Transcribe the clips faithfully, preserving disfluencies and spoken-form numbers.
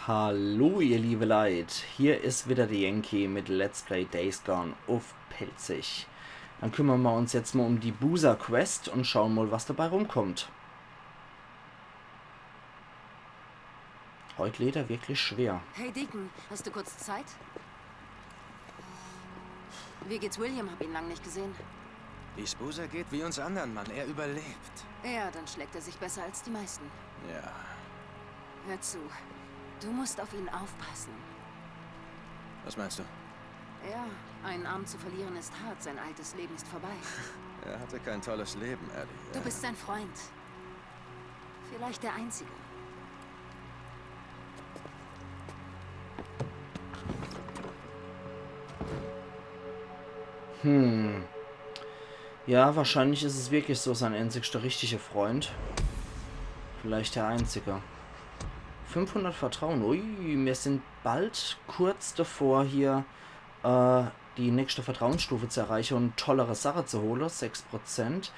Hallo ihr liebe Leit, hier is wieder de Yankee mit Let's Play Days Gone uff Pälzisch. Dann kümmern mer uns jetzt mol um die Boozer Quest und schauen mol, was dabei rumkommt. Heut legt er wirklich schwer. Hey Deacon, hast du kurz Zeit? Wie geht's William? Hab ihn lang nicht gesehen. Wie's Boozer geht, wie uns andern, Mann. Er überlebt. Ja, dann schlägt er sich besser als die meisten. Ja. Hör zu, du musst auf ihn aufpassen. Was meinst du? Ja, einen Arm zu verlieren ist hart, sein altes Leben ist vorbei. Er hatte kein tolles Leben, Ellie. Du bist sein Freund. Vielleicht der einzige. Hm. Ja, wahrscheinlich is es wirklich so sein einzigster richtiger Freund. Vielleicht der einzige. Fünfhundert Vertrauen. Ui, mir sind bald kurz davor, hier äh, die nächste Vertrauensstufe zu erreichen und tollere Sache zu holen. Sechs Prozent.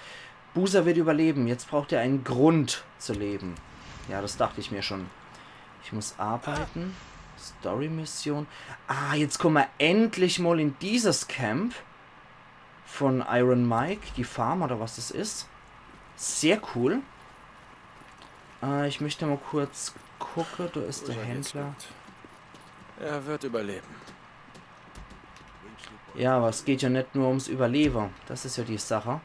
Boozer wird überleben. Jetzt braucht er einen Grund zu leben. Ja, das dacht ich mir schon. Ich muss arbeiten. Story-Mission. Ah, jetzt kommen mer endlich mol in dieses Camp von Iron Mike, die Farm oder was das is. Sehr cool. Äh, ich möchte mol kurz gucken, da is der Boozer geht's Händler. Gut. Er wird überleben. Ja, aber es geht ja net nur ums Überleben. Das is ja die Sache.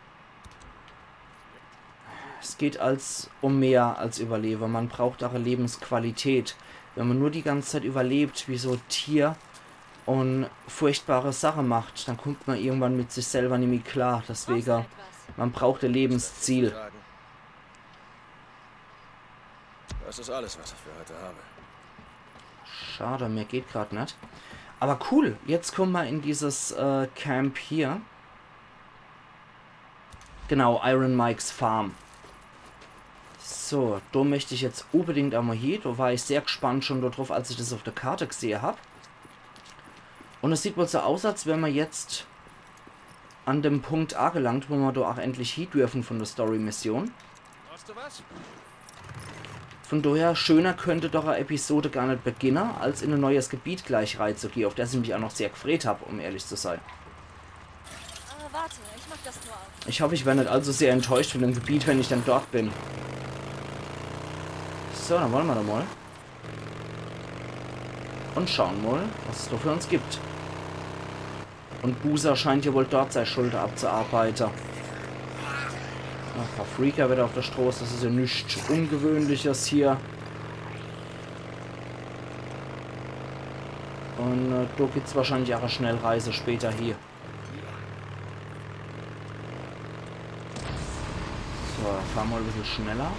Es geht als um mehr als Überleben. Man braucht auch e Lebensqualität. Wenn man nur die ganze Zeit überlebt wie so e Tier und furchtbare Sache macht, dann kommt man irgendwann mit sich selber nimmi klar. Deswegen, man braucht e Lebensziel. Das ist alles, was ich für heute habe. Schade, mehr geht grad net. Aber cool, jetzt kommen mer in dieses äh, Camp hier. Genau, Iron Mikes Farm. So, da möcht ich jetzt unbedingt einmal hin. Da war ich sehr gespannt schon drauf, als ich das auf der Karte gesehen hab. Und es sieht wohl so aus, als wären wir jetzt an dem Punkt angelangt, wo wir da auch endlich hin dürfen von der Story-Mission. Hast du was? Von daher, schöner könnte doch eine Episode gar nicht beginnen, als in ein neues Gebiet gleich reinzugehen, auf das ich mich auch noch sehr gefreut hab, um ehrlich zu sein. Äh, warte, ich mach das Tor auf. Ich hoffe, ich werde nicht allzu sehr enttäuscht von dem Gebiet, wenn ich dann dort bin. So, dann wollen wir da mal. Und schauen mal, was es da für uns gibt. Und Boozer scheint ja wohl dort seine Schulter abzuarbeiten. Ach, paar Freaker wieder auf der Straße, das ist ja nichts Ungewöhnliches hier. Und äh, da gibt's wahrscheinlich auch eine Schnellreise später hier. So, fahren wir ein bisschen schneller.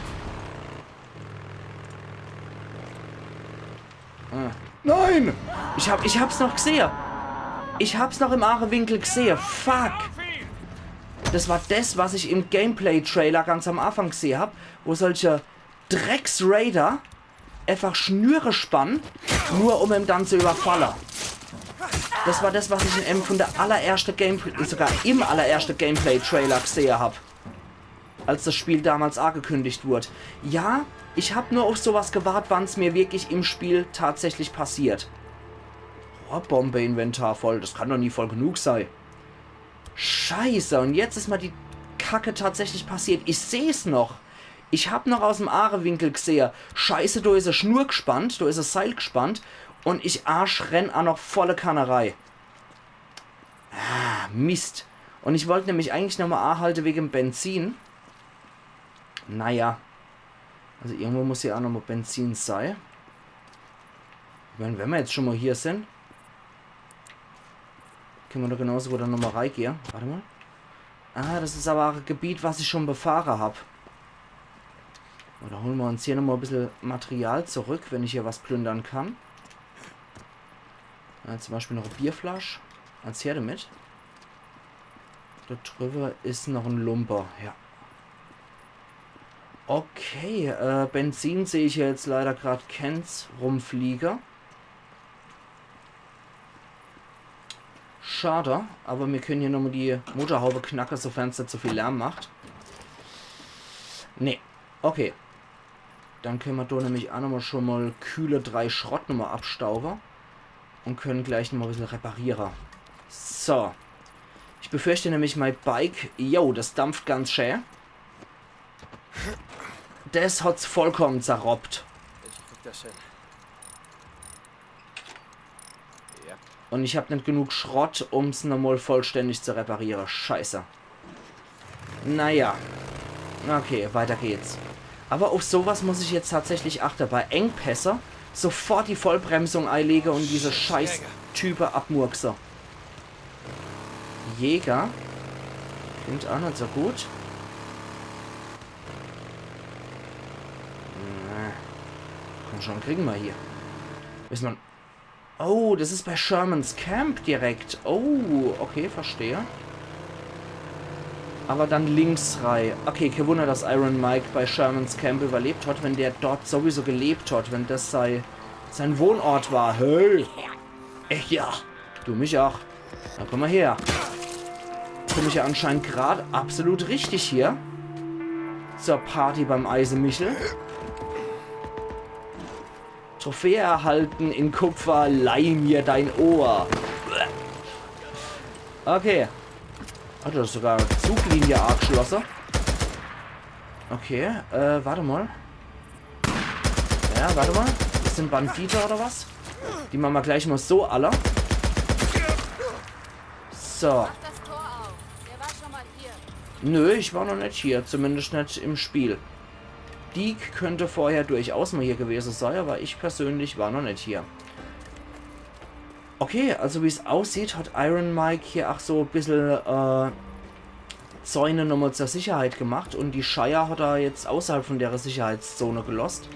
Äh. Nein! Ich hab, ich hab's noch gesehen! Ich hab's noch im Aachewinkel gesehen. Fuck! Das war das, was ich im Gameplay-Trailer ganz am Anfang gesehen hab, wo solche Drecks-Raider einfach Schnüre spannen, nur um ihn dann zu überfallen. Das war das, was ich in einem von der allerersten Gameplay, sogar im allerersten Gameplay-Trailer gesehen hab, als das Spiel damals angekündigt wurde. Ja, ich hab nur auf sowas gewartet, wann's mir wirklich im Spiel tatsächlich passiert. Boah, Bombe, Inventar voll, das kann doch nie voll genug sein. Scheiße, und jetzt ist mir die Kacke tatsächlich passiert. Ich seh's noch. Ich hab noch aus dem Aachewinkel gesehen. Scheiße, da ist eine Schnur gespannt, da ist ein Seil gespannt. Und ich Arsch renn auch noch volle Kanne rein. Ah, Mist. Und ich wollte nämlich eigentlich nochmal anhalten wegen dem Benzin. Naja. Also irgendwo muss hier auch nochmal Benzin sein. Ich meine, wenn wir jetzt schon mal hier sind, können wir doch genauso gut dann nochmal reingehen. Warte mal. Ah, das ist aber auch ein Gebiet, was ich schon befahren hab. Und da holen wir uns hier nochmal ein bisschen Material zurück, wenn ich hier was plündern kann. Ja, zum Beispiel noch eine Bierflasche. Als her damit. Da drüber ist noch ein Lumper, ja. Okay, äh, Benzin sehe ich ja jetzt leider grad keins rumfliege. Schade, aber wir können hier nochmal die Motorhaube knacken, sofern es nicht zu viel Lärm macht. Nee, okay. Dann könne mer do nämlich aa nochmol schon mol kühle drei Schrott nochmol abstaube. Un könne gleich nochmol e bissel repariere. So. Ich befürchte nämlich, mei Bike, jo, das dampft ganz schä. Das hat's vollkommen zerroppt. Ich krieg das hin. Ja. Un ich hab net genug Schrott, um's nochmol vollständig zu repariere. Scheiße. Naja. Okay, weiter geht's. Aber uff sowas muss ich jetzt tatsächlich achte. Bei Engpässe sofort die Vollbremsung eilege un diese Scheißtype abmurkse. Jäger. Klingt aa net so gut. Na, komm schon, kriege mer hier. Is man. Oh, das is bei Shermans Camp direkt. Oh, okay, verstehe. Aber dann links rei. Okay, kee Wunder, dass Iron Mike bei Shermans Camp überlebt hat, wenn der dort sowieso gelebt hat, wenn das sei, sein Wohnort war. Hey! Echt, ja. Du mich auch. Na, komm mol her. Komm ich ja anscheinend grad absolut richtig hier. Zur Party beim Eisemichel. Trophäe erhalten in Kupfer, leih mir dein Ohr. Okay. Hat er sogar Zuglinie abgeschlosse. Okay, äh, warte mal. Ja, warte mal. Das sind Bandite oder was? Die machen wir gleich mal so alle. So. Mach das Tor auf. Der war schon mal hier. Nö, ich war noch net hier. Zumindest net im Spiel. Deek könnte vorher durchaus mal hier gewesen sein, aber ich persönlich war noch net hier. Okay, also wie's aussieht, hat Iron Mike hier auch so e bissel äh, Zäune nochmal zur Sicherheit gemacht und die Shire hat er jetzt außerhalb von der Sicherheitszone gelost.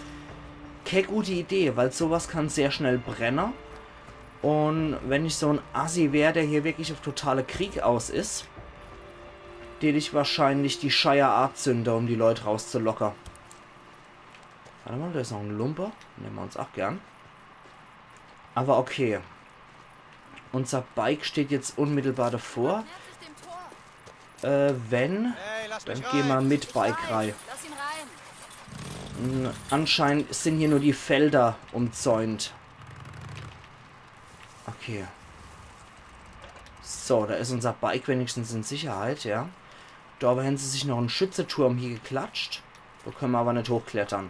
Kee gute Idee, weil sowas kann sehr schnell brenne. Und wenn ich so en Assi wär, der hier wirklich auf totale Krieg aus is, tät ich wahrscheinlich die Shire azünde, um die Leut rauszulocke. Warte mal, da is noch en Lumpe. Nemme mer uns auch gern. Aber okay. Unser Bike steht jetzt unmittelbar davor. Nähert sich dem Tor. Äh, wenn, Hey, lass dann mich geh mer rein! mit Bike rei. Lass ihn rein. N- Anscheinend sind hier nur die Felder umzäunt. Okay. So, da is unser Bike wenigstens in Sicherheit, ja. Da aber hän sie sich noch en Schützeturm hier geklatscht. Da könne mer aber net hochklettere.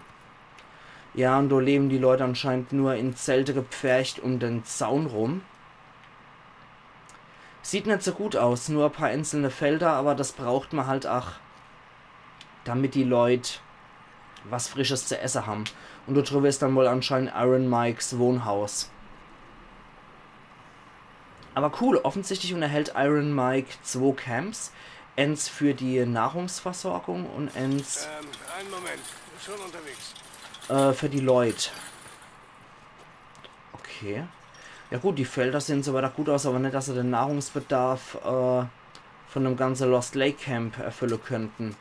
Ja, und da leben die Leut anscheinend nur in Zelte gepfercht um den Zaun rum. Sieht net so gut aus, nur e paar einzelne Felder, aber das braucht mer halt ach, damit die Leut was Frisches zu esse ham. Und da drüber is dann wohl anscheinend Iron Mikes Wohnhaus. Aber cool, offensichtlich unterhält Iron Mike zwo Camps. Ens für die Nahrungsversorgung und ens Ähm, einen Moment. Schon unterwegs. äh, für die Leut. Okay. Ja gut, die Felder sehen so weit gut aus, aber net, dass sie den Nahrungsbedarf äh, von dem ganze Lost Lake Camp erfülle könnten.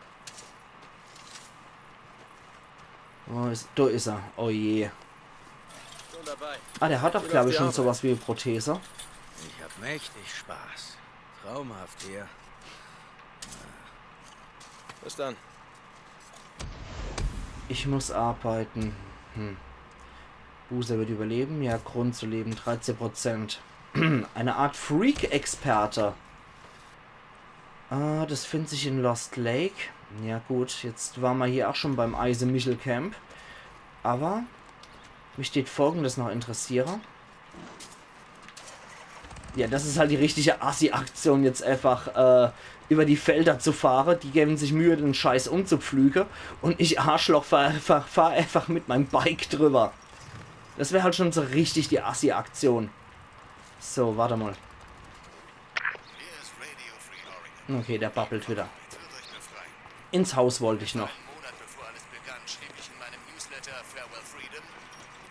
Wo is, da is er. Oh je. Schon dabei. Ah, der hat doch, glaub ich, schon sowas wie Prothese. Ich hab mächtig Spaß. Traumhaft hier. Bis dann. Ich muss arbeiten. Hm. Boozer wird überleben. Ja, Grund zu leben, dreizehn Prozent. Eine Art Freak-Experte. Ah, das findet sich in Lost Lake. Ja gut, jetzt waren wir hier auch schon beim Eise Michel Camp. Aber mich steht Folgendes noch interessiere. Ja, das is halt die richtige Assi-Aktion, jetzt einfach äh, über die Felder zu fahre. Die geben sich Mühe, den Scheiß umzupflüge. Und ich Arschloch fahr, fahr, fahr einfach mit meinem Bike drüber. Das wär halt schon so richtig die Assi-Aktion. So, warte mal. Hier ist Radio Free Oregon. Okay, der babbelt wieder. Jetzt wird euch befreien. Ins Haus wollte ich noch. Einen Monat bevor alles begann, schrieb ich in meinem Newsletter Farewell Freedom.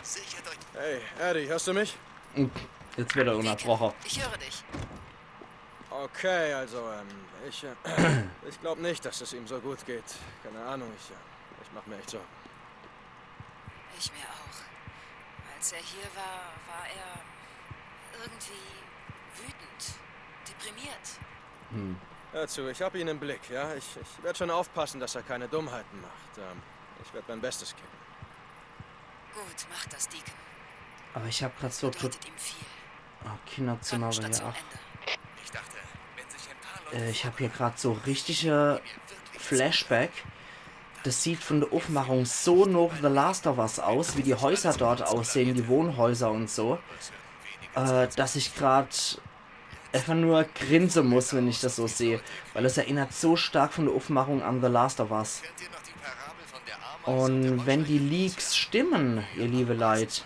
Sichert euch Hey, Eddie, hörst du mich? Jetzt wird er unterbrochen. Ich höre dich. Okay, also, ähm, ich, äh, ich glaub nicht, dass es ihm so gut geht. Keine Ahnung, ich, äh, ich mach mir echt Sorgen. Ich mir auch. Als er hier war, war er irgendwie wütend, deprimiert. Hör zu, ich hab ihn im Blick, ja? Ich, ich werd schon aufpassen, dass er keine Dummheiten macht. Ähm, ich werd mein Bestes geben. Gut, mach das, Deacon. Aber ich hab grad so to Bedeutet ihm viel. Ah, Kinderzimmer war hier Krankenstation auch. Ende. Ich dachte, wenn sich ein paar Leute Äh, ich hab hier grad so richtige Flashback. Das sieht von der Aufmachung so noch The Last of Us aus, wie die Häuser dort aussehen, die Wohnhäuser und so, äh, dass ich grad einfach nur grinsen muss, wenn ich das so sehe, weil es erinnert so stark von der Aufmachung an The Last of Us. Kennt ihr noch die Parabel von der Ameise Und der wenn die Heuschrecke? Leaks stimmen, ihr liebe Leute,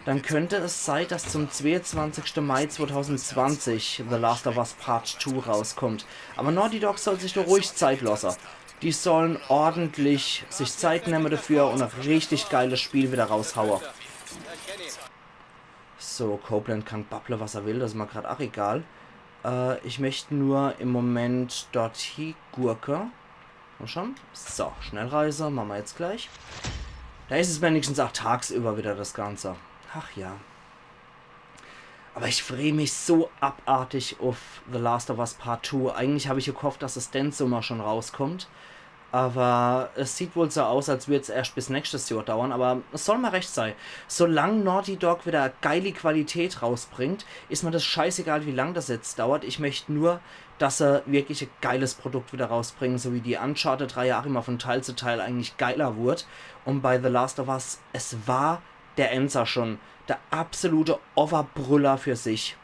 dann könnte es sein, dass zum zweiundzwanzigsten Mai zweitausendzwanzig The Last of Us Part zwei rauskommt. Aber Naughty Dog soll sich doch ruhig Zeit lassen. Die sollen ordentlich sich Zeit nehmen dafür und ein richtig geiles Spiel wieder raushauen. So, Copeland kann babble, was er will, das ist mir grad auch egal. Äh, ich möchte nur im Moment dort hie gurke. Komm schon. So, Schnellreise, machen wir jetzt gleich. Da ist es wenigstens auch tagsüber wieder das Ganze. Ach ja. Aber ich freue mich so abartig auf The Last of Us Part zwei. Eigentlich habe ich gehofft, dass es den Sommer schon rauskommt. Aber es sieht wohl so aus, als würde es erst bis nächstes Jahr dauern. Aber es soll mir recht sein. Solange Naughty Dog wieder geile Qualität rausbringt, ist mir das scheißegal, wie lang das jetzt dauert. Ich möchte nur, dass sie wirklich ein geiles Produkt wieder rausbringen, so wie die Uncharted-Reihe auch immer von Teil zu Teil eigentlich geiler wird. Und bei The Last of Us, es war der Enser schon, der absolute Overbrüller für sich.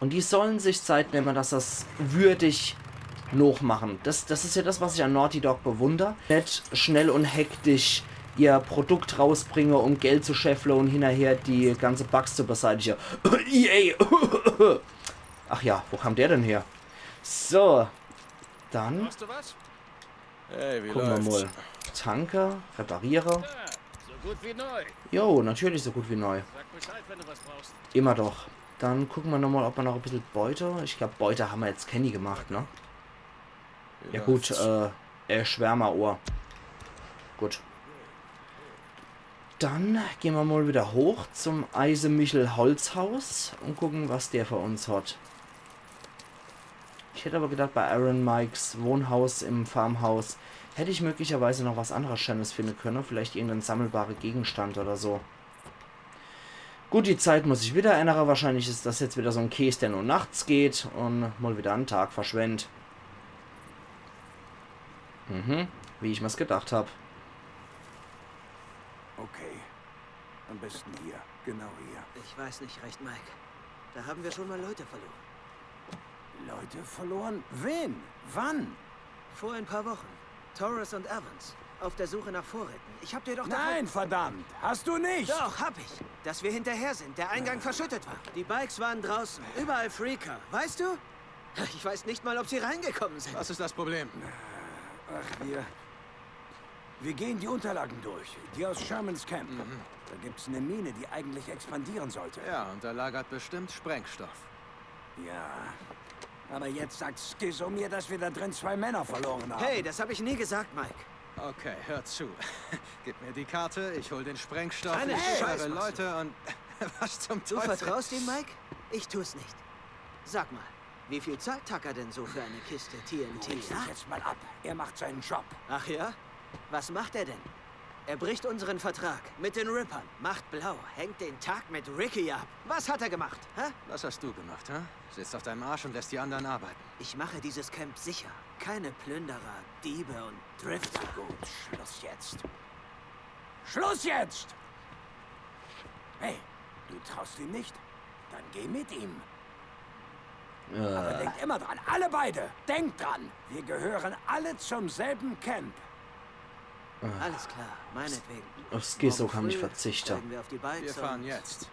Und die sollen sich Zeit nehmen, dass das würdig nochmachen. Das, das ist ja das, was ich an Naughty Dog bewundere. Nicht schnell und hektisch ihr Produkt rausbringen, um Geld zu scheffeln und hinterher die ganze Bugs zu beseitigen. E A. Ach ja, wo kam der denn her? So, dann Hast du was? Hey, wie gucken wir läuft's? Mal. Tanke, repariere. Ja, so gut wie neu. Jo, natürlich so gut wie neu. Sag Bescheid, wenn du was brauchst. Immer doch. Dann gucken wir nochmal, ob wir noch ein bisschen Beute. Ich glaube, Beute haben wir jetzt kenni gemacht, ne? Ja gut, äh, äh, Schwärmerohr. Gut. Dann gehen wir mal wieder hoch zum Eisemichel Holzhaus und gucken, was der für uns hat. Ich hätte aber gedacht, bei Iron Mikes Wohnhaus im Farmhaus hätte ich möglicherweise noch was anderes Schönes finden können. Vielleicht irgendein sammelbarer Gegenstand oder so. Gut, die Zeit muss ich wieder ändern. Wahrscheinlich ist das jetzt wieder so ein Käse, der nur nachts geht und mal wieder einen Tag verschwendet. Mhm, wie ich mir's gedacht hab. Okay. Am besten hier. Genau hier. Ich weiß nicht recht, Mike. Da haben wir schon mal Leute verloren. Leute verloren? Wen? Wann? Vor ein paar Wochen. Torres und Evans. Auf der Suche nach Vorräten. Ich hab dir doch davon... Nein, verdammt! Hast du nicht! Doch, hab ich. Dass wir hinterher sind. Der Eingang verschüttet war. Die Bikes waren draußen. Überall Freaker. Weißt du? Ich weiß nicht mal, ob sie reingekommen sind. Was ist das Problem? Ach, wir. Wir gehen die Unterlagen durch. Die aus Shermans Camp. Da gibt's eine Mine, die eigentlich expandieren sollte. Ja, und da lagert bestimmt Sprengstoff. Ja. Aber jetzt sagt Skizzo mir, dass wir da drin zwei Männer verloren haben. Hey, das hab ich nie gesagt, Mike. Okay, hör zu. Gib mir die Karte, ich hol den Sprengstoff, Eine ich Scheiß sperre machst Leute und... Was zum Du Teufel? Vertraust ihm, Mike? Ich tu's nicht. Sag mal, wie viel zahlt Tucker denn so für eine Kiste T N T? Ruf dich jetzt mal ab. Er macht seinen Job. Ach ja? Was macht er denn? Er bricht unseren Vertrag mit den Rippern, macht blau, hängt den Tag mit Ricky ab. Was hat er gemacht, hä? Was hast du gemacht, hä? Sitzt auf deinem Arsch und lässt die anderen arbeiten. Ich mache dieses Camp sicher. Keine Plünderer, Diebe und Drifter. Gut, Schluss jetzt. Schluss jetzt! Hey, du traust ihm nicht? Dann geh mit ihm. Aber Äh, denkt immer dran, alle beide. Denkt dran, wir gehören alle zum selben Camp. Alles klar, meinetwegen. Auf Skizzo Morgen kann ich früh verzichten. Steigen wir auf die Bikes Wir fahren und jetzt.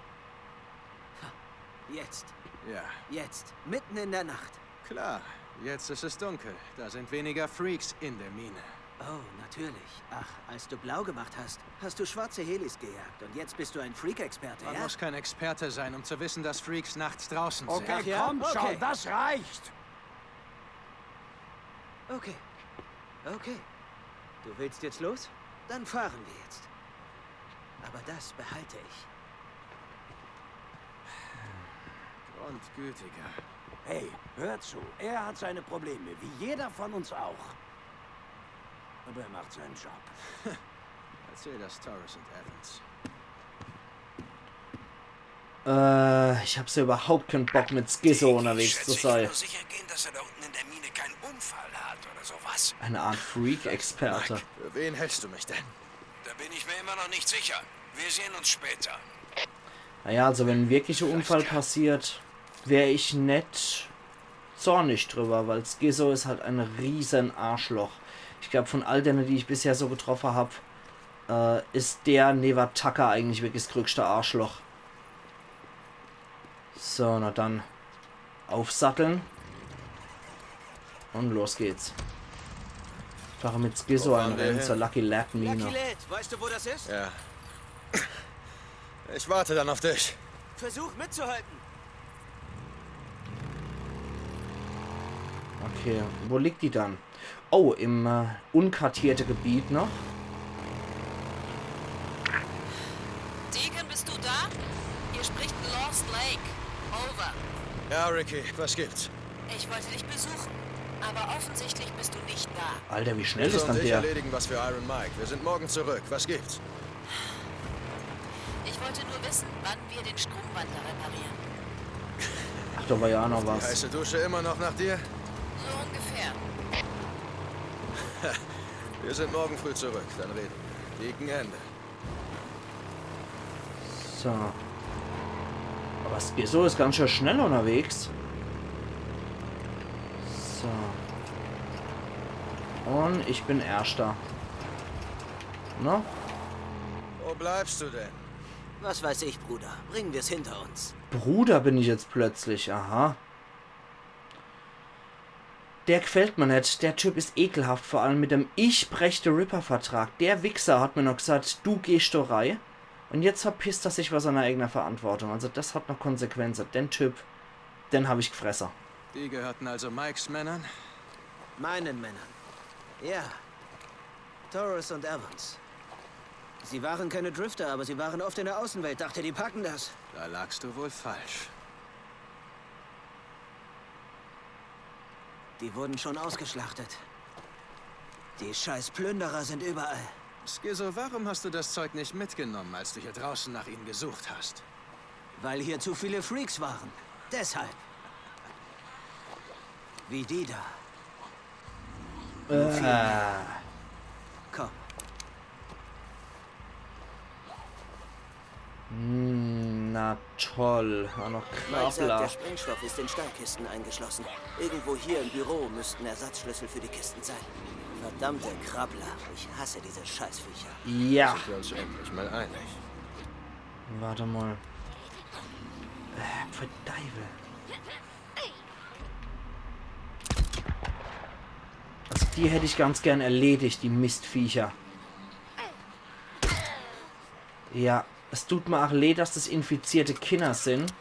Jetzt. Ja, Jetzt. Mitten in der Nacht. klar. Jetzt ist es dunkel. Da sind weniger Freaks in der Mine. Oh, natürlich. Ach, als du blau gemacht hast, hast du schwarze Helis gejagt. Und jetzt bist du ein Freak-Experte, Man ja? muss kein Experte sein, um zu wissen, dass Freaks nachts draußen sind. Okay, Ach ja? komm schon, Okay. Das reicht. Okay. Okay. Du willst jetzt los? Dann fahren wir jetzt. Aber das behalte ich. Grundgütiger. Hey, hör zu. Er hat seine Probleme, wie jeder von uns auch. Aber er macht seinen Job. Erzähl das Torres und Evans. Äh, ich hab so überhaupt keinen Bock, mit Skizzo unterwegs zu Schätze, ich sein. Nur sicher gehen, dass er da unten in der Mine keinen Unfall hat oder sowas. Eine Art Freak-Experte. Für wen hältst du mich denn? Da bin ich mir immer noch nicht sicher. Wir sehen uns später. Naja, also wenn wirklich ein Unfall passiert, wär ich net zornig drüber, weil Skizzo is halt ein riesen Arschloch. Ich glaub, von all denen, die ich bisher so getroffen hab, äh, is der newer Tucker eigentlich wirklich das größte Arschloch. So, na dann. Aufsatteln. Und los geht's. Fahre mit Skizzo Wo ein fahren wir Rennen hin? Zur Lucky Lad Mine. Lucky Lad, weißt du, wo das ist? Ja. Ich warte dann auf dich. Versuch mitzuhalten. Okay, wo liegt die dann? Oh, im äh, unkartierte Gebiet noch. Deacon, bist du da? Hier spricht Lost Lake. Over. Ja, Ricky, was gibt's? Ich wollte dich besuchen, aber offensichtlich bist du nicht da. Alter, wie schnell Lisa is und dann ich der? Erledigen, was für Iron Mike. Wir sind morgen zurück. Was gibt's? Ich wollte nur wissen, wann wir den Stromwandler reparieren. Ach, da war ja auch noch Die was. Heiße Dusche immer noch nach dir? So ungefähr. Wir sind morgen früh zurück. Dann reden wir. Deacon Ende. So. Aber Skizzo is ganz schön schnell unterwegs. So. Und ich bin Erster. Ne? Wo bleibst du denn? Was weiß ich, Bruder. Bringen wir's hinter uns. Bruder bin ich jetzt plötzlich, aha. Der gefällt mir net. Der Typ is ekelhaft, vor allem mit dem Ich brech de Ripper-Vertrag. Der Wichser hat mir noch gesagt, du gehst do rei. Und jetzt verpisst er sich vor seiner eigenen Verantwortung. Also das hat noch Konsequenzen. Den Typ, den hab ich gefressen. Die gehörten also Mikes Männern? Meinen Männern. Ja. Torres und Evans. Sie waren keine Drifter, aber sie waren oft in der Außenwelt. Dachte, die packen das. Da lagst du wohl falsch. Die wurden schon ausgeschlachtet. Die scheiß Plünderer sind überall. Skizzo, warum hast du das Zeug nicht mitgenommen, als du hier draußen nach ihnen gesucht hast? Weil hier zu viele Freaks waren. Deshalb. Wie die da. Äh. Komm. Hm, na toll. Auch noch Mike sagt, der Krabbler. Sprengstoff ist in Steinkisten eingeschlossen. Irgendwo hier im Büro müssten Ersatzschlüssel für die Kisten sein. Verdammte Krabbler. Ich hasse diese Scheißviecher. Ja. Sind wir uns endlich mal einig? Warte mal. Äh, verdeivel. Also die hätt ich ganz gern erledigt, die Mistviecher. Ja, es tut mir auch leid, dass das infizierte Kinder sind.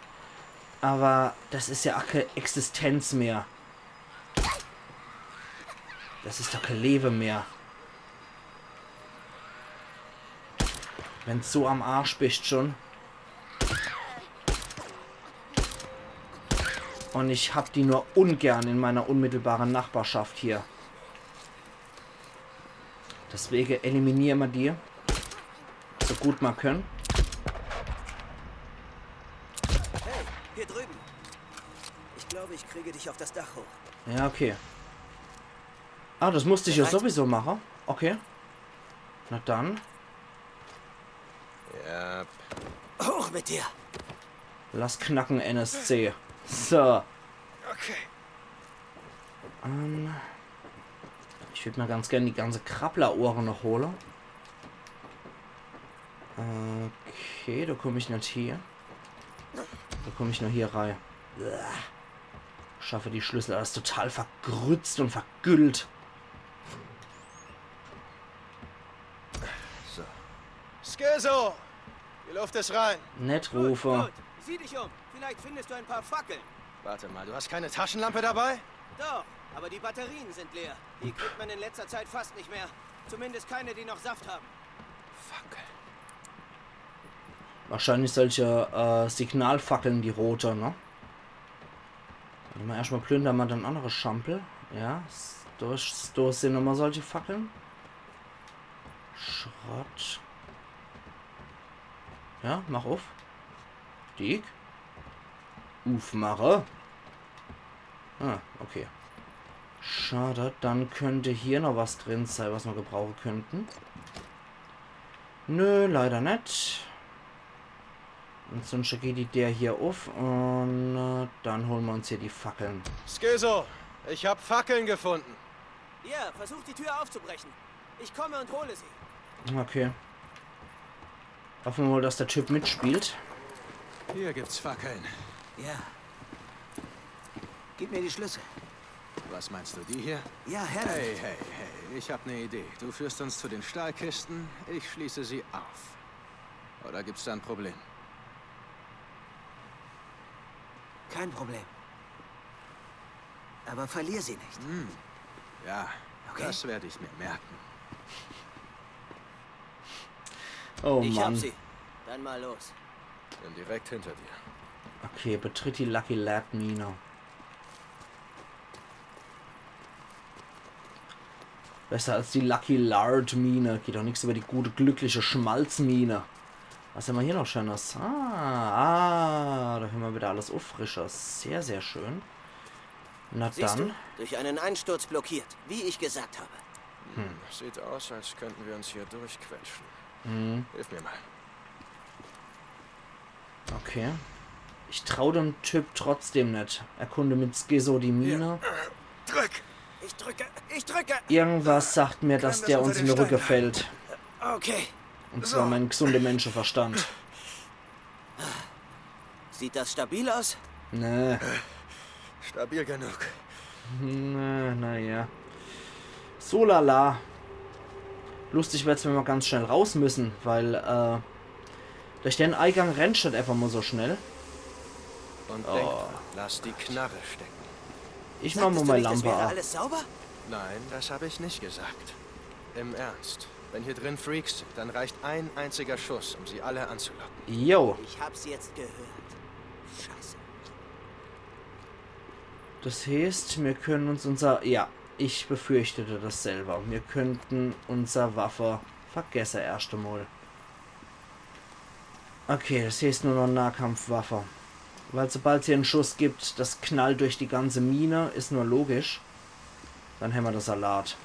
Aber das is ja auch keine Existenz mehr. Das is doch kein Leben mehr. Wenn's so am Arsch bist schon. Und ich hab die nur ungern in meiner unmittelbaren Nachbarschaft hier. Deswegen eliminieren wir die. So gut wir können. Hey, hier drüben. Ich glaube, ich kriege dich auf das Dach hoch. Ja, okay. Ah, das musste ich ja Bereit? sowieso machen. Okay. Na dann. Ja, Hoch mit dir. Lass knacken, N S C. So. okay. Ähm, ich würd mal ganz gern die ganze Krabblerohre noch holen. Okay, da komm ich net hier. Da komm ich nur hier rein. Uah. Schaffe die Schlüssel, alles total vergrützt und vergüllt. Skizzo! Die Luft ist rein. Net Gut, rufe. gut. Sieh dich um. Vielleicht findest du ein paar Fackeln. Warte mal, du hast keine Taschenlampe dabei? Doch, aber die Batterien sind leer. Die kriegt man in letzter Zeit fast nicht mehr. Zumindest keine, die noch Saft haben. Fuck. Wahrscheinlich solche äh, Signalfackeln, die rote, ne? Warte mal, erstmal plündern wir dann andere Schampel. Ja, s- da, s- da sind nochmal solche Fackeln. Schrott. Ja, mach uff. Dick. Uffmache. Ah, okay. Schade, dann könnt hier noch was drin sei, was mer gebrauche könnten. Nö, leider net. Un sunscht geht die Deer hier uff un äh, dann hole mer uns hier die Fackeln. Skizzo, ich hab Fackeln gefunden. Hier, versucht die Tür aufzubrechen. Ich komme und hole sie. Okay. Hoffe mer mol, dass der Typ mitspielt. Hier gibt's Fackeln. Ja. Gib mir die Schlüssel. Was meinst du, die hier? Ja, her. Hey, hey, hey, ich hab ne Idee. Du führst uns zu den Stahlkisten, ich schließe sie auf. Oder gibt's da ein Problem? Kein Problem. Aber verlier sie nicht. Ja, Okay. Das werde ich mir merken. Oh Ich hab Mann. Sie. Dann mal los. Bin direkt hinter dir. Okay, betritt die Lucky Lad Mine. Besser als die Lucky Lard Mine. Geht doch nix über die gute, glückliche Schmalzmine. Was hämmer hier noch Schönes? Ah, ah, da hämmer wieder alles Uffrische. Sehr, sehr schön. Na Siehst du? Dann. Durch einen Einsturz blockiert, wie ich gesagt habe. Sieht aus, als könnten wir uns hier durchquetschen. Hilf mir mal. Okay. Ich trau dem Typ trotzdem net. Erkunde mit Skizzo die Mine. Drück! Ich drücke, ich drücke. Irgendwas sagt mir, dass Klemmen der das uns in unter de den Rücke Stein. Fällt. Okay. Und zwar mein gesunder Menschenverstand. Sieht das stabil aus? Nee. Stabil genug. Na, na ja. So lala. Lustig werd's, wenn mer ganz schnell raus müssen, weil äh, durch den Eingang rennt net einfach mol so schnell. Und Oh. denk dran, lass die Knarre stecken. Ich mach mol Sagtest du mei nicht, es Lampe wäre a. Alles sauber? Nein, das habe ich nicht gesagt. Im Ernst. Wenn hier drin Freaks sind, dann reicht ein einziger Schuss, um sie alle anzulocken. Jo. Ich hab's jetzt gehört. Scheiße. Das heißt, mir können uns unser... Ja, ich befürchtete das selber. Mir könnten unser Waffe vergesse erscht emol. Okay, das heißt nur noch Nahkampfwaffe. Weil sobald's hier en Schuss gibt, das knallt durch die ganze Mine, is nur logisch. Dann hämmer das Salat.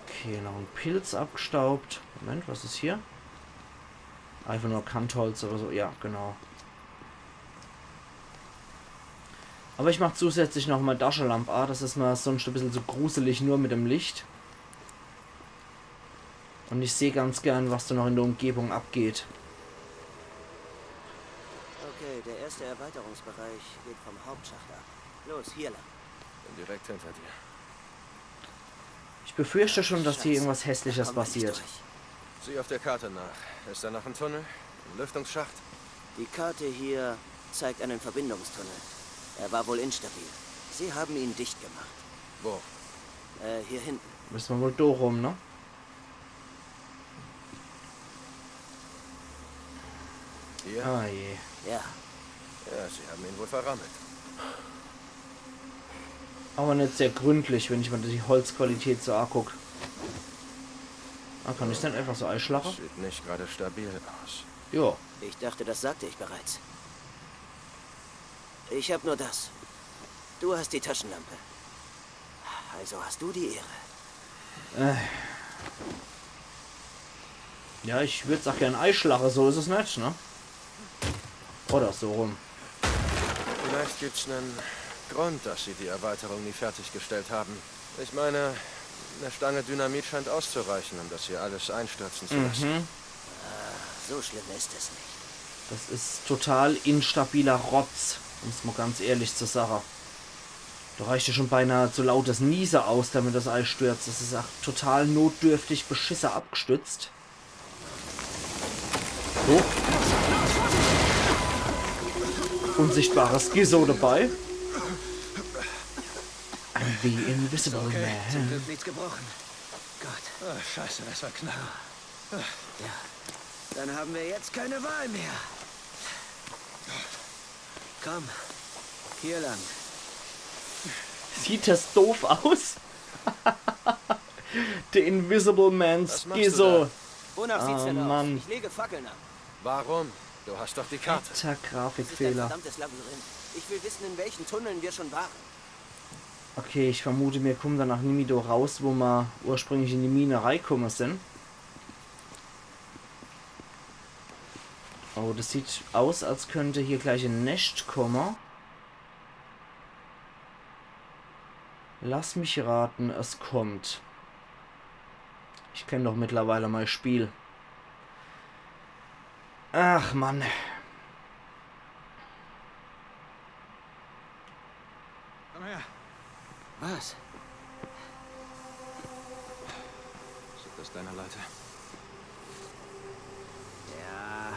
Okay, noch en Pilz abgestaubt. Moment, was is hier? Einfach nur Kantholz oder so. Ja, genau. Aber ich mach zusätzlich noch mei Taschelamp a. Das is mer sunscht e bissel zu gruselig, nur mit dem Licht. Und ich seh ganz gern, was da noch in der Umgebung abgeht. Okay, der erste Erweiterungsbereich geht vom Hauptschacht ab. Los, hier lang. Bin direkt hinter dir. Ich befürchte schon, dass hier Scheiße. irgendwas Hässliches Kommen wir nicht passiert. Durch. Sieh auf der Karte nach. Ist da noch ein Tunnel? Ein Lüftungsschacht? Die Karte hier zeigt einen Verbindungstunnel. Er war wohl instabil. Sie haben ihn dicht gemacht. Wo? Äh, hier hinten. Müssen wir wohl da rum, ne? Hier? Ah je. Ja, Ja, sie haben ihn wohl verrammelt. Aber nicht sehr gründlich, wenn ich mir die Holzqualität so anguck. Ah, kann ich dann einfach so einschlagen? Sieht nicht gerade stabil aus. Ja. Ich dachte, das sagte ich bereits. Ich hab nur das. Du hast die Taschenlampe. Also hast du die Ehre. Ja, ich würd's auch gern einschlagen, so ist es nicht, ne? Oder so rum. Vielleicht gibt's einen Grund, dass sie die Erweiterung nie fertiggestellt haben. Ich meine, eine Stange Dynamit scheint auszureichen, um das hier alles einstürzen zu lassen. Mhm. So schlimm ist es nicht. Das ist total instabiler Rotz, um's mal ganz ehrlich zu sagen. Da reicht ja schon beinahe zu lautes Niese aus, damit das einstürzt. Das ist auch total notdürftig beschisse abgestürzt. So. Unsichtbares Skizzo dabei. I'm the Invisible Okay, zum Man. Glück nichts gebrochen. Gott, Ah, scheiße, das war knapp. ja. Dann haben wir jetzt keine Wahl mehr. Komm, hier lang. Sieht das doof aus? The Invisible Man. Was machst du Skizzo. Da? Wonach Ah, sieht's denn Mann. Aus? Ich lege Fackeln ab. Warum? Du hast doch die Karte. Alter, Das ist ein Grafikfehler. Verdammtes Labyrinth. Ich will wissen, in welchen Tunneln wir schon waren. Okay, ich vermute, mir kummen danach nimmi do raus, wo mer ursprünglich in die Mine reikumme sin. Oh, das sieht aus, als könnt hier gleich e Nescht kumme. Lass mich raten, es kommt. Ich kenn doch mittlerweile mei Spiel. Ach, Mann. Komm her. Was? Sieht das deiner Leiter? Ja.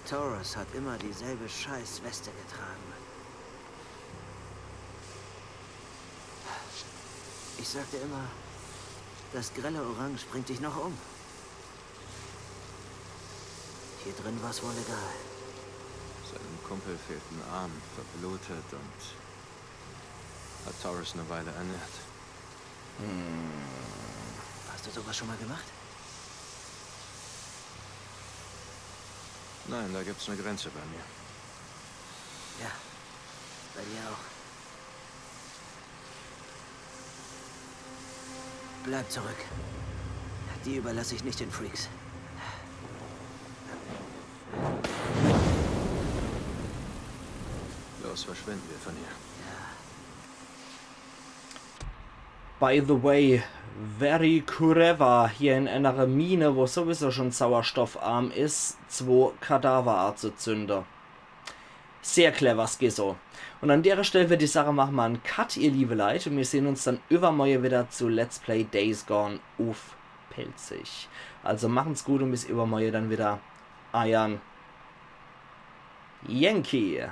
Torres hat immer dieselbe Scheißweste getragen. Ich sagte immer, das grelle Orange bringt dich noch um. Hier drin war's wohl egal. Seinem Kumpel fehlt ein Arm, verblutet und hat Torres eine Weile ernährt. Hast du sowas schon mal gemacht? Nein, da gibt's eine Grenze bei mir. Ja, bei mir auch. Bleib zurück. Die überlasse ich nicht den Freaks. Los, verschwinden wir von hier. By the way, very clever, hier in enere Mine, wo sowieso schon sauerstoffarm is, zwo Kadaver anzuzünde. Sehr clever, Skizzo. Und an dere Stell würd ich sage, mache mer en Cut, ihr liebe Leit, und mir sehn uns dann übermorje wieder zu Let's Play Days Gone uff Pälzisch. Also machen's gut und bis übermorje dann wieder. Eiern Yankee.